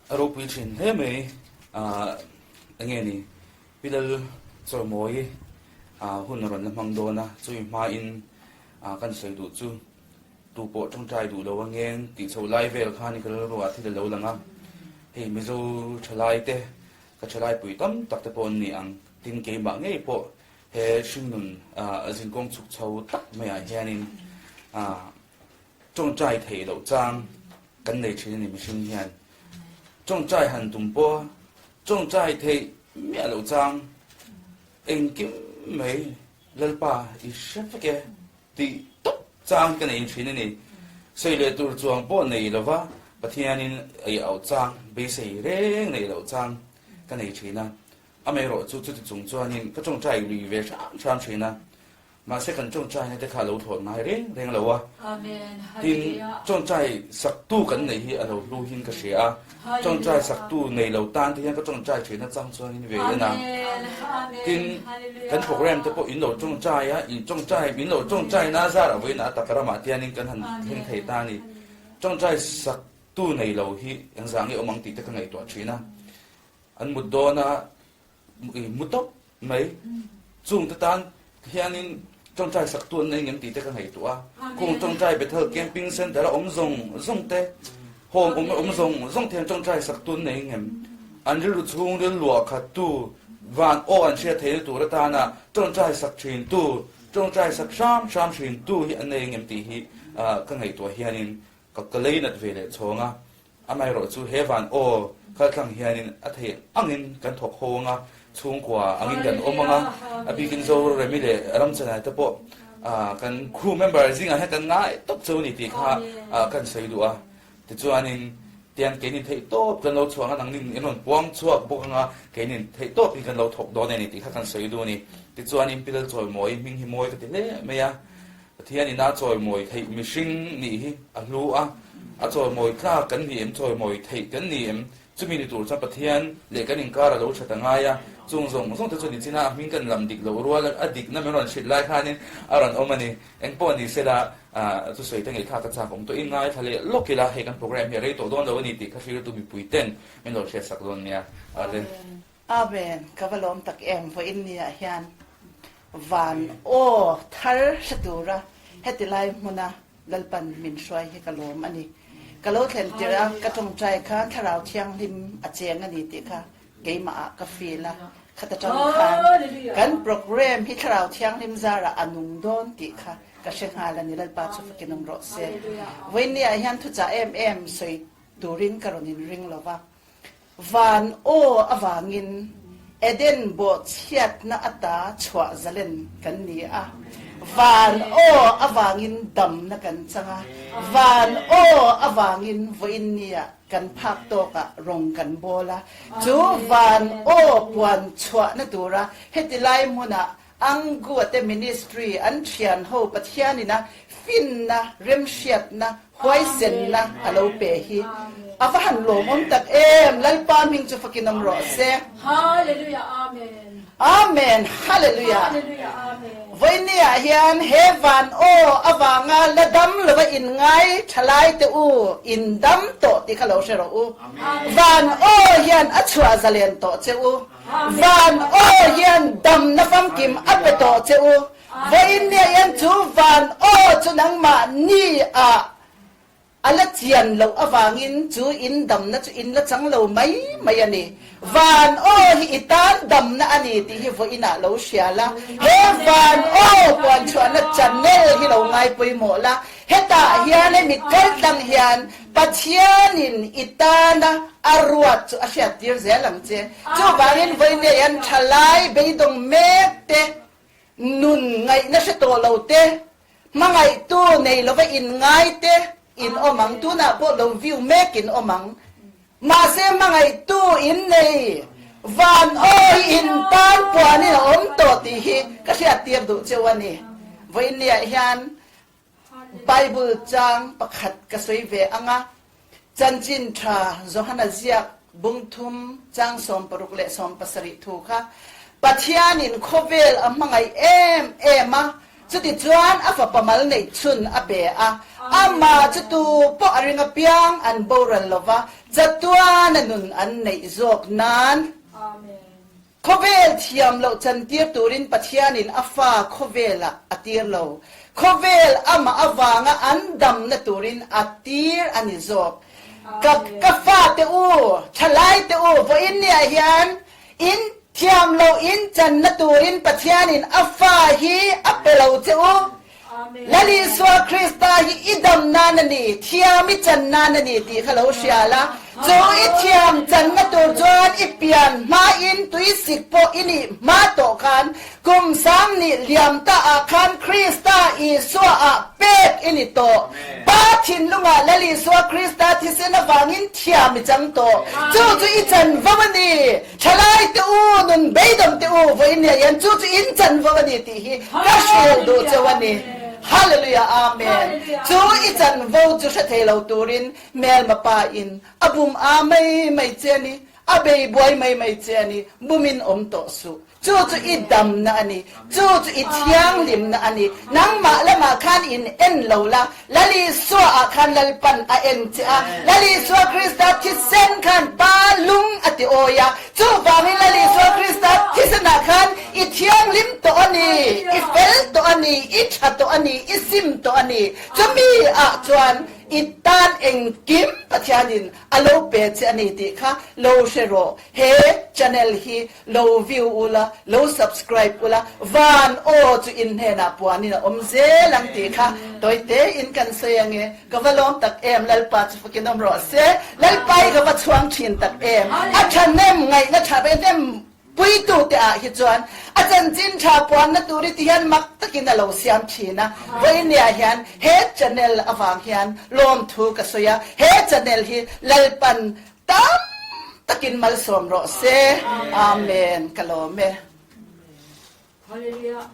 A ropui thin hle mai ah enge ni Pi Lal Chawlmawi ah hun a rawn la hmang dawn a, chumi hmain ah kan sawi duh chu tu pawh tawngtai duh lo angeng tih chhoh lai vel khan ka rilruah thil a lo lang a, hei Mizo thalai te ka thalai pui tam tak te pawh an ni ang, tin keimah ngei pawh he hringnun ah zinkawng chhuk chho tak maiah hianin ah Tawngtai theih loh chang kan nei thin a ni mihring hian. Tawngtai han tum pawh tawngtai theih miah loh chang engkim mai Lalpa i hre vek e tih tawp chang ka nei thin a ni. Sawi leh tur chuang pawh nei lova Pathianin ei auh chang beisei reng neih loh chang ka nei thin a. Amaherawh chu chuti chung chuanin ka tawngtai lui ve hram hram thin a. Mahse kan tawngtaina te kha a lo thlawt ngai reng reng lo a, tin tawngtai saktu kan neih hi a lo hlu hin ka hria a, tawngtai saktu nei lo tan te hian ka tawngtai thin a chang chuan in ve en a, tin kan program te pawh in lo tawngtai a, in tawngtai min lo tawngtai na zar a vawiin a tak ramah te hian in kan han thleng thei ta a ni, tawngtai saktu nei lo hi engzah nge awm ang tih te ka ngaihtuah thin a, an mut dawn a mu tawp mai. Chungte tan hianin tawngtai sak tu an nei ngem tih te ka ngaihtuah a. Kung tawngtai Bethel Camping Center a awm zawng zawng te, home awm awm zawng zawng te hian tawngtai sak tu an nei ngem. An rilru chhung ril luah khat tu, van aw an hriat theihna tur atana tawngtai sak thin tu, tawngtai sak hram hram thin tu hi an nei ngem tih hi ka ngaihtuah hianin ka ka leinat ve leh chhawng a. Amaherawh chu he van aw kaltlang hianin a theih angin kan thawk ho anga, chhungkua angin kan awm anga, a bikin Zoremi leh Ramchanai te pawh kan crew member zingah hian kan ngai tawp cheu a ni tih kha kan sawi duh a. Tichuanin tiang keinin theih tawp kan lo chhuah anga nangnin in rawn puang chhuak bawk anga keinin theih tawpin kan lo thawk dawn a ni tih kha kan sawi duh a ni. Tichuanin Pi Lalchawimawi hming hi mawi ka ti hle mai a. Pathian ina chawimawi theih mihring nih hi a hlu a, a chawimawi tlak kan ni em, chawimawi theih kan ni em? Chumi ni tur chuan Pathian leh kan inkar a lo that a ngai a, chung zawng zawng te chu nichina a hming kan lam dik loh rual a dikna min rawn hrilh lai khanin a rawn awm a ni. Engpawh ni sela, thusawi te ngeihthlak a chak awm tawh in ngaithla leh lawk ila, hei kan program hi a rei tawh dawn lo a ni tih kha hriltu mipui ten min lo hriatsak dawn nia. Amen. Amen, ka va lawm tak em vawiin ni ah hian van aw thar hre tura heti lai hmuna Lalpan min hruai hi ka lawm a ni. Ka lo thlen tirh a ka tawngtai khan Thlarau Thianghlim a cheng a ni tih kha keimah ah ka feel a, khata tang khan kan program hi Thlarau Thianghlim zarah a nung dawn tih kha ka hre nghal a ni, Lalpa chu fakin awm rawh se. Vawiin ni ah hian thuchah em em sawi turin ka rawn inring lo va. Van aw avangin Eden bawhchhiatna ata chhuah zalen kan ni a, van aw avangin damna kan chang a, van aw avangin vawiin nia kan phak tawkah rawng kan bawl a, chu van aw puan chhuahna tura heti lai hmunah Angua te ministry an thian ho Pathianin a finna, remhriatna, huaisenna a lo pe hi a va han lawmawm tak em! Lalpa hming chu fakin awm rawh se. Hallelujah Amen. Amen Hallelujah. Hallelujah Amen. Vawinia ah hian he van aw avanga la dam lova in ngai thalai te u in dam tawh tih kha lo hre rawh u. Van aw hian a chhuah zalen tawh che u. Van aw hian damna famkim a pe tawh che u. Vawiin nia hian chu van aw chu nangmah ni ah a la chian loh avangin chu in damna chu in la chang lo mai mai a ni. Van aw hi i tan damna a ni tih hi vawiin ah lo hria la. He van aw puanchhuahna channel hi lo ngai pawimawh la. Hetah hian hemi kaltlang hian Pathianin i tana a ruat chu a hriattir zel ang che. Chuvangin vawiin hian thalai beidawng mek te, nun ngaihna hre tawh lo te, hmangaihtu nei lova inngai te in awm ang. Tunah pawh lo view mek in awm ang. Mahse hmangaihtu in nei van awi in tan puanin a awm tawh tih hi ka hriattir duh cheu a ni. Vawiin hian Bible chang pakhat ka sawi ve ang a, Chanchin Tha Johana ziak bung thum chang 60 leh 70 thu kha Pathianin khawvel a hmangaih em em a, chutichuan a fapa mal neih chhun a pe a, amah chu tu pawh a ring apiang an boral lo va. Chatuana nun an neih zawk nan. Khawvel thiam loh chantir turin Pathianin a fa khawvelah a tir lo. Khawvel amah avanga an damna turin a tir a ni zawk. Ka ka fate u, thalaite u, vawiin niah hian in thiam loh in channa turin Pathianin a fa hi a pe lo che u. Lal Isua Krista hi i dam nan a ni, thiam i chan nan a ni tih kha lo hria la. Chu i thiam channa tur chuan i pian hmain tuisik pawh i nih hma tawh khan kum sang nih liam ta ah khan Krista Isua ah pek i ni tawh. Pa thinlungah Lal Isua Krista thisen avangin thiam i chang tawh. Chu chu i chanvo a ni. Thalai te u, nun beidawm te u, vawiin nia hian chu chu in chanvo a ni tih hi ka hrilh duh cheu a ni. Hallelujah Amen. Chu i chanvo chu hre thei lo turin hmelma pa in a bum a mai mai che a ni, a bei buai mai mai che a ni, bumin awm tawh suh. Chu chu i damna a ni. Chu chu i thianghlimna a ni. Nangmah lamah khan in en lo la, Lal Isua ah khan Lalpan a en che a. Lal Isua Krista thisen khan Pa lung a ti awi a. Chuvangin Lal Isua Krista thisenah khan i thianghlim tawh a ni, i fel tawh a ni, i tha tawh a ni, i sim tawh a ni. Chumi ah chuan i tan engkim Pathianin a lo pe che a ni tih kha lo hre rawh. He channel hi Lo view ula, lo subscribe ula, van aw chu in hnenah puanin a awm zel ang tih kha tawi tein kan sawi ange. Ka va lawm tak em, Lalpa chu fakin awm rawh se. Lalpa hi ka va chhuang thin tak em. A thahnem ngaihna tha ve hnem puitu te ah hi chuan a chanchin tha puanna tur hi ti hian mak takin a lo siam thin a. Vawinia hian he channel avang hian lawmthu ka sawi a, he channel hi Lalpan Tam takin malsawm rawh se. Amen. Ka lawm e. Hallelujah.